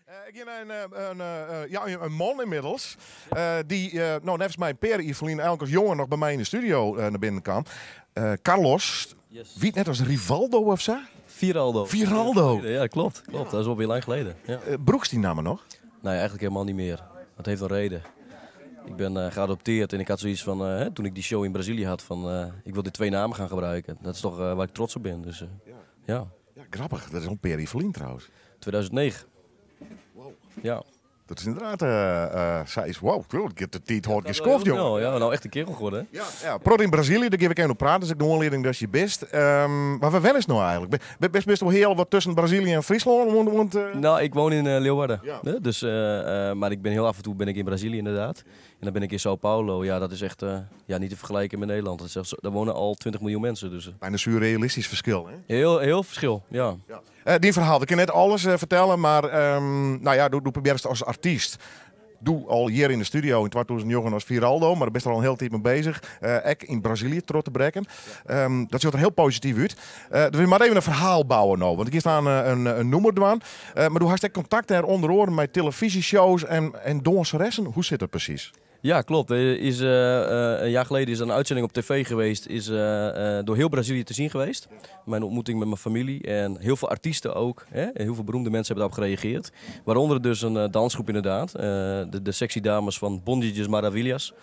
Ik gean nei in, ja, in man ynmiddels, dy't, no, neffens my in pear jier ferlyn elk as jonge noch by my yn de studio nei binnen kaam. Carlos, wie it net as Rivaldo of sa? Viraldo. Viraldo. Ja, klopt, klopt. Dat is alweer lang geleden. Ja. Brûkst dy namme noch? Nee, eigenlijk helemaal niet meer. Dat heeft een reden. Ik ben geadopteerd en ik had zoiets van, hè, toen ik die show in Brazilië had, van ik wil die twee namen gaan gebruiken. Dat is toch waar ik trots op ben. Dus ja. Ja, grappich. Dat is al in pear jier ferlyn trouwens. 2009. Wow. Ja. Dat is ynderdaad, sa is, wow, de tiid hâldt gjin skoft, jongen. Ja, no echt in kerel geworden, hè? Ja, ja. Protte yn Brazilië, dêr gean we even oer praten. Dat is ek de oanlieding dat je bist. Mar wêr wennest no eigentlik? Bist wol hiel wat tusken Brazilië en Fryslân? Want No, ik woon in Leeuwarden. Ja. Dus, mar ik bin hiel af en toe bin ik yn Brazilië inderdaad. En dan bin ik yn São Paulo. Ja, dat is echt ja, niet te vergelijken met Nederland. Dat is echt zo, daar wonen al 20 miljoen mensen. Dus. Bijna surrealistisch verschil, hè? Heel, heel verschil, ja. Ja. Dyn ferhaal, ik kin net alles fertelle, mar no ja, do probearrest as artyst. Doe al hjir yn de studio yn 2009 as Viraldo, mar dêr bist al in hiele tiid mei beuzich. Ek yn Brazilië troch te brekken. Dat sjocht der hiel posityf út. Dus we moatte even in ferhaal bouwe no, want ik gean in nûmer dwaan. Mar do hast ek kontakt dêr ûnder oare mei telefyzjeshows en dânseressen. Hoe sit dat presys? Ja, klopt. Er is, een jaar geleden is er een uitzending op tv geweest, is door heel Brazilië te zien geweest. Mijn ontmoeting met mijn familie en heel veel artiesten ook. Hè? Heel veel beroemde mensen hebben daarop gereageerd. Waaronder dus een dansgroep inderdaad. De sexy dames van Bonde das Maravilhas.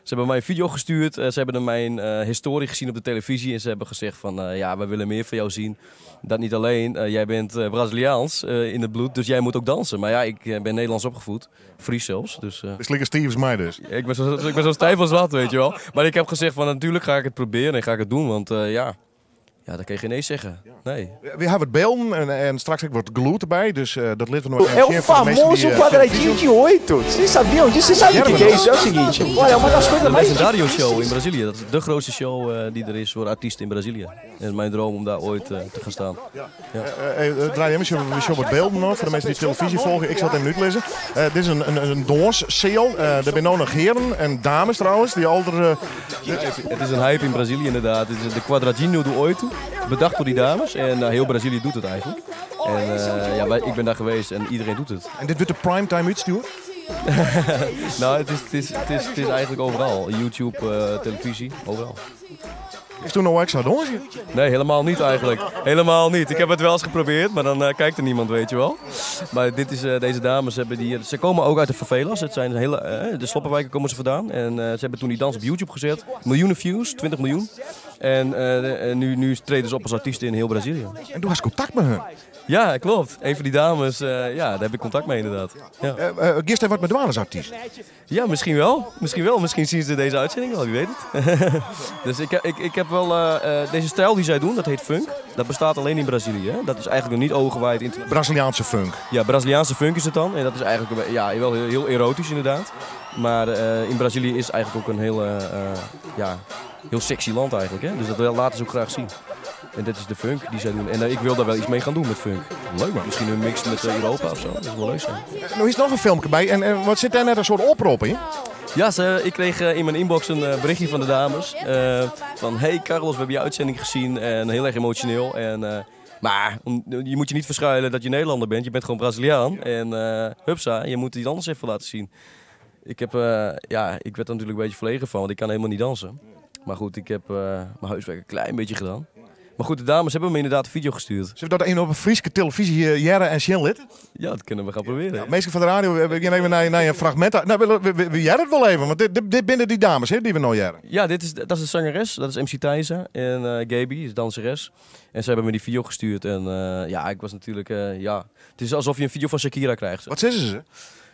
Ze hebben mij een video gestuurd. Ze hebben mijn historie gezien op de televisie. En ze hebben gezegd van, ja, wij willen meer van jou zien. Dat niet alleen, jij bent Braziliaans in het bloed, dus jij moet ook dansen. Maar ja, ik ben Nederlands opgevoed. Fries zelfs. Dus, Is lekker stijf als mij dus. Ik ben zo stijf als wat, weet je wel. Maar ik heb gezegd van natuurlijk ga ik het proberen en ga ik het doen. Want ja, dat kan je geen nee zeggen. Nee. We hebben het beelden en straks ook wat gelûd erbij, dus dat liet we nog even É o zien voor de mensen famoso die quadradinho de oito. Vocês sabiam disso? Vocês sabem o que que é isso? É o seguinte, olha, é uma das coisas De mais Legendario Show in difíceis. Brazilië. Dat is de grootste show die er is voor artiesten in Brazilië. En het is mijn droom om daar ooit te gaan staan. Ja. Draai even, we zien wat beelden nog voor de mensen die televisie volgen. Ik zal het even uitlezen. Dit is een danszaal. Er zijn nog heren en dames trouwens. Die al er, Het is een hype in Brazilië inderdaad. Het is de Quadradinho do Oito. Bedacht door die dames. En heel Brazilië doet het eigenlijk. En ja, ik ben daar geweest en iedereen doet het. En dit wordt de primetime uitsturen? Nou, het is eigenlijk overal. YouTube, televisie, overal. Is toen nou extra dansen? Nee, helemaal niet eigenlijk. Helemaal niet. Ik heb het wel eens geprobeerd, maar dan kijkt er niemand, weet je wel. Maar deze dames hebben die, ze komen ook uit de favelas. Het zijn hele, de sloppenwijken komen ze vandaan. En ze hebben toen die dans op YouTube gezet. Miljoenen views, 20 miljoen. En nu treden ze op als artiesten in heel Brazilië. En doe hast contact met hen? Ja, klopt. Een van die dames, ja, daar heb ik contact mee inderdaad. Ja. Gisteren wat met als artiest? Ja, misschien wel. Misschien wel. Misschien zien ze deze uitzending wel, wie weet het. Dus ik heb wel deze stijl die zij doen, dat heet funk. Dat bestaat alleen in Brazilië. Hè? Dat is eigenlijk nog niet overgewaaid in Braziliaanse funk. Ja, Braziliaanse funk is het dan. En dat is eigenlijk ja, wel heel, heel erotisch inderdaad. Maar in Brazilië is het eigenlijk ook een heel, ja, heel sexy land eigenlijk. Hè? Dus dat laten ze ook graag zien. En dit is de funk die zij doen. En ik wil daar wel iets mee gaan doen met funk. Leuk man. Misschien een mix met Europa of zo. Dat zou wel leuk zijn. Nu is er nog een filmpje bij. En wat zit daar net een soort oprop in? Ja, ik kreeg in mijn inbox een berichtje van de dames. Van, hey Carlos, we hebben je uitzending gezien. En heel erg emotioneel. En, maar je moet je niet verschuilen dat je Nederlander bent. Je bent gewoon Braziliaan. En hupsa, je moet iets anders even laten zien. Ja, ik werd er natuurlijk een beetje verlegen van, want ik kan helemaal niet dansen. Maar goed, ik heb mijn huiswerk een klein beetje gedaan. Maar goed, de dames hebben me inderdaad een video gestuurd. Zullen we dat een op een Fryske televisie hearre en sjen litte? Ja, dat kunnen we gaan proberen. Ja, meestal van de radio, we gaan even naar een fragment. Nou, we hearre het wel even, want dit binnen die dames, hè, die we nou hearre. Ja, dat is de zangeres, dat is MC Thaisa. En Gaby is danseres. En ze hebben me die video gestuurd. En ja, ik was natuurlijk, ja, het is alsof je een video van Shakira krijgt. Wat zeggen ze?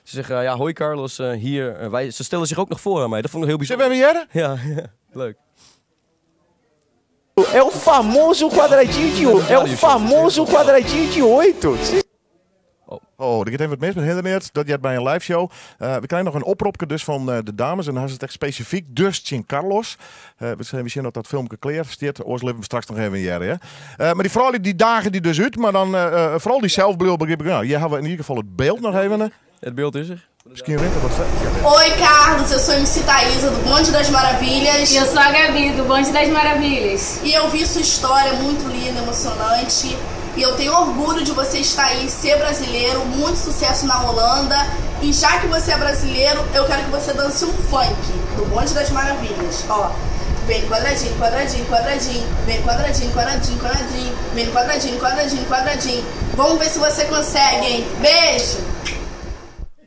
Ze zeggen, ja, hoi Carlos, hier. Ze stellen zich ook nog voor aan mij, dat vond ik heel bijzonder. Zullen we even hearre? Ja, ja, leuk. É o famoso quadradinho de oito. É o famoso quadradinho de oito. Oh, er gaat even wat mis met internet. Dat je bij een live show. We krijgen nog een oproepje dus van de dames. En dan is het echt specifiek dus tsjin Carlos. We zien dat dat filmpje klear stiet. Oars litte we straks nog even hearre. Hè? Maar die vooral die dagen die dus uit. Maar dan vooral die zelfbeeld begrijp ik. Nou, hier hebben we in ieder geval het beeld nog even. Hè. Het beeld is er. Misschien wint er wat verder. Oi, Carlos, eu sou MC Thaísa do Bonde das Maravilhas. E eu sou a Gabi do Bonde das Maravilhas. E eu vi sua história muito linda, emocionante. E eu tenho orgulho de você estar aí, ser brasileiro, muito sucesso na Holanda. E já que você é brasileiro, eu quero que você dance um funk do Bonde das Maravilhas. Ó, vem quadradinho, quadradinho, quadradinho, vem quadradinho, quadradinho, quadradinho, vem quadradinho, quadradinho, quadradinho. Vamos ver se você consegue, hein? Beijo!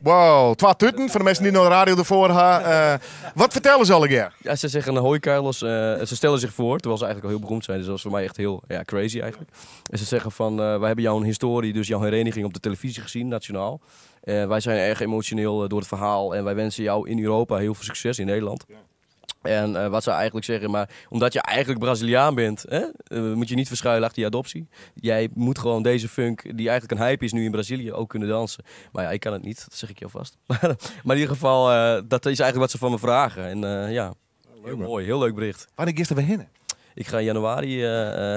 Wow, twa tuten foar de minsken dy't no de radio derfoar ha. Wat fertelle se allegear? Ja, ze zeggen hoi Carlos. Ze stellen zich voor, terwijl ze eigenlijk al heel beroemd zijn. Dus dat was voor mij echt heel, ja, crazy eigenlijk. En ze zeggen van, wij hebben jouw historie, dus jouw hereniging op de televisie gezien, nationaal. Wij zijn erg emotioneel door het verhaal en wij wensen jou in Europa heel veel succes in Nederland. En wat ze eigenlijk zeggen, maar omdat je eigenlijk Braziliaan bent, hè, moet je niet verschuilen achter je adoptie. Jij moet gewoon deze funk, die eigenlijk een hype is nu in Brazilië, ook kunnen dansen. Maar ja, ik kan het niet, dat zeg ik je alvast. Maar in ieder geval, dat is eigenlijk wat ze van me vragen. En ja, heel mooi, heel leuk bericht. Wanneer ga je er weer heen? Ik ga in januari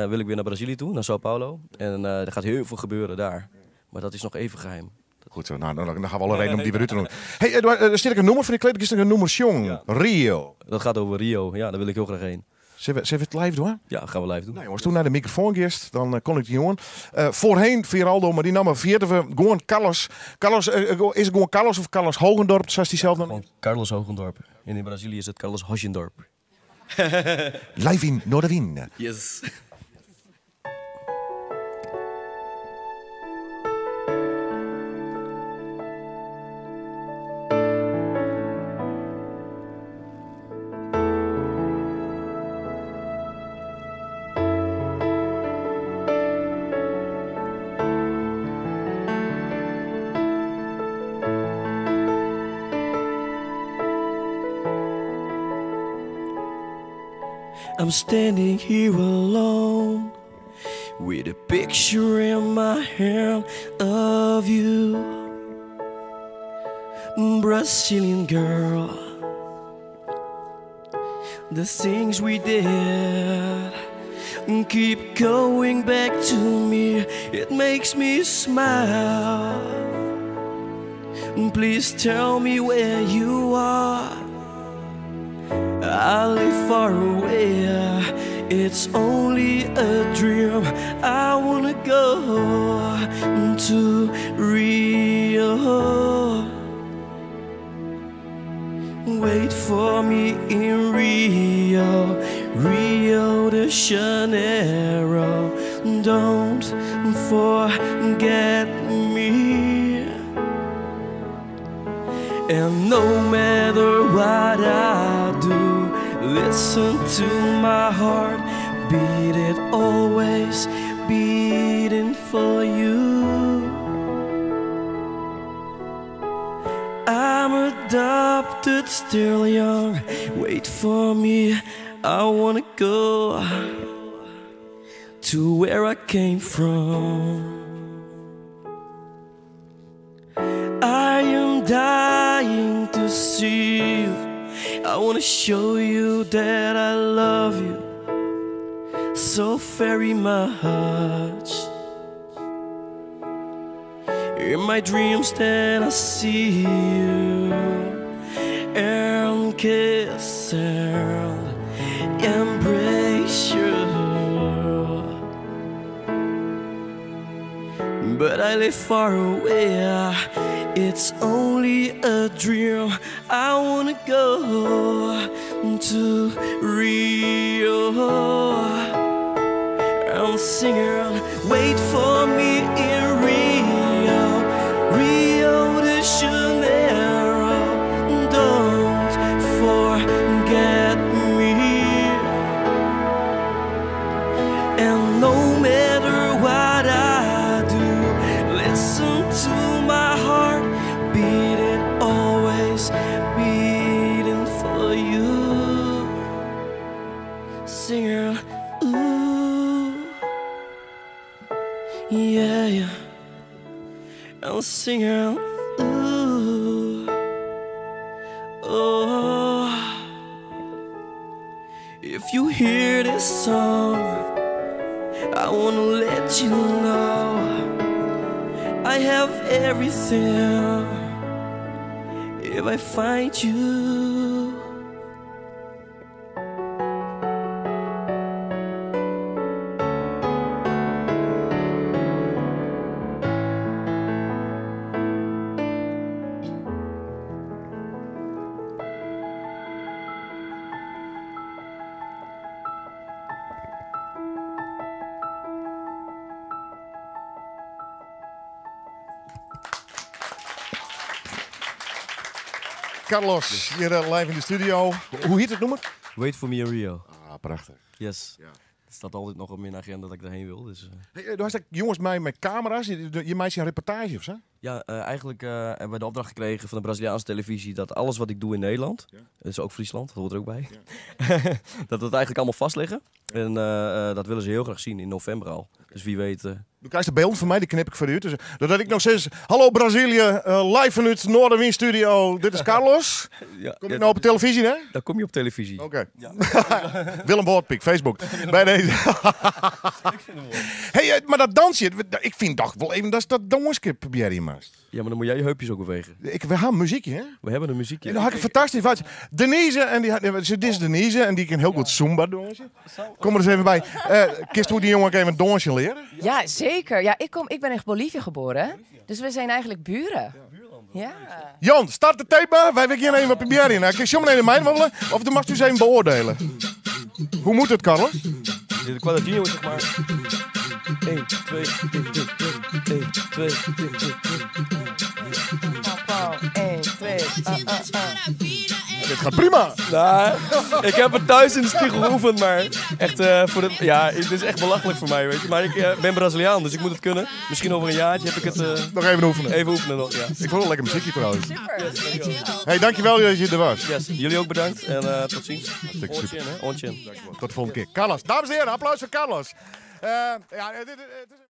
wil ik weer naar Brazilië toe, naar São Paulo. En er gaat heel veel gebeuren daar. Maar dat is nog even geheim. Goed zo, nou, dan gaan we alle reden om die weer uit te doen. Hey, Edward, er zit ik een nummer van die kleed, ik een nummer Jong. Ja. Rio. Dat gaat over Rio, ja, daar wil ik heel graag heen. Zullen we het live doen? Ja, gaan we live doen. Nou jongens, toen naar de microfoon gist, dan kon ik die jongen. Voorheen Viraldo, maar die nam vierde we gewoon Carlos. Carlos, is het gewoon Carlos of Carlos Hogendorp, zoals die zelf dan? Gewoon Carlos Hogendorp. En in Brazilië is het Carlos Hogendorp. Live in Noardewyn. Yes. I'm standing here alone with a picture in my hand of you, Brazilian girl. The things we did keep going back to me. It makes me smile. Please tell me where you are. I live far away. It's only a dream. I wanna go to Rio. Wait for me in Rio, Rio de Janeiro. Don't forget me. And no matter what I do, listen to my heart beat, it always beating for you. I'm adopted, still young. Wait for me, I wanna go to where I came from. I am dying to see you. I wanna show you that I love you so very much. In my dreams then I see you and kiss and embrace you. But I live far away. It's only a dream. I wanna go to Rio. I'm singing, wait for me in Rio, Rio de Janeiro. Don't forget me. And no matter what I do, listen to my heart beat, it always beating for you. Singing, ooh, yeah, yeah. I'm singing, ooh, oh. If you hear this song, I wanna let you know I have everything if I find you. Carlos, hjir live yn de studio. Hoe hjit it nûmer? Wait for me in Rio. Ah, prachtich. Yes. Ja. Het staat altijd nog op mijn agenda dat ik erheen wil. Dus, Hey, do hast ek jonges mei mei kamera's. Je meitsje in reportaazje of sa? Ja, eigenlijk hebben we de opdracht gekregen van de Braziliaanse televisie dat alles wat ik doe in Nederland, ja. Dus ook Friesland, dat hoort er ook bij, ja. dat we het eigenlijk allemaal vastliggen. En dat willen ze heel graag zien in november al. Okay. Dus wie weet... Du krijst de beeld van my, dy knip ik foar dy út. Dus dat ik no sis, hallo Brazilië, live fanút Noardewyn Studio, dit is Carlos. Ja, kom ik no op de televyzje, hè? Dan kom je op televisie. Oké. Okay. Ja. Willem Woordpiek, Facebook. Bij deze. Ik vind hem mooi. Hey, mar dat dansje, ik fyn toch wol even dat dat dânske probearje moatst. Ja, mar dan moat jij je heupjes ook bewegen. Ik, we ha in muzykje, hè? We hebben een muzykje. En dan ha ik fantastysk. Wat, Denise, en dy, dit is Denise en dy kin hiel goed Zumba dânse. Kom der ris even by. Kinst dy jonge even in dânsje leare? Ja, zeker. Ja, ik, kom, ik ben echt Bolivia geboren. Dus we zijn eigenlijk buren. Ja. Jan, start de tape mar. Wy gean even probearjen. Nou, kinst sjong even my wolle, of do moatst ús even beoardielje. Hoe moat it, Carlos? De quadradinho is zeg maar 1, 2, 3, 3, 3, 1, 2, 3, 3, 3. 1, 2, ah, ah, ah. Dit gaat prima. Nou, ik heb het thuis in de spiegel geoefend, maar echt, voor de, ja, het is echt belachelijk voor mij, weet je. Maar ik ben Braziliaan, dus ik moet het kunnen. Misschien over een jaartje heb ik het... nog even oefenen. Even oefenen nog, ja. Ik vond het wel lekker muziekje trouwens. Super. Hey, dankjewel dat je er was. Yes, jullie ook bedankt en tot ziens. Hartstikke super. Ontjen, hè? Ontjen. Tot de volgende keer. Carlos, dames en heren, applaus voor Carlos. Ja, dit, dit, dit is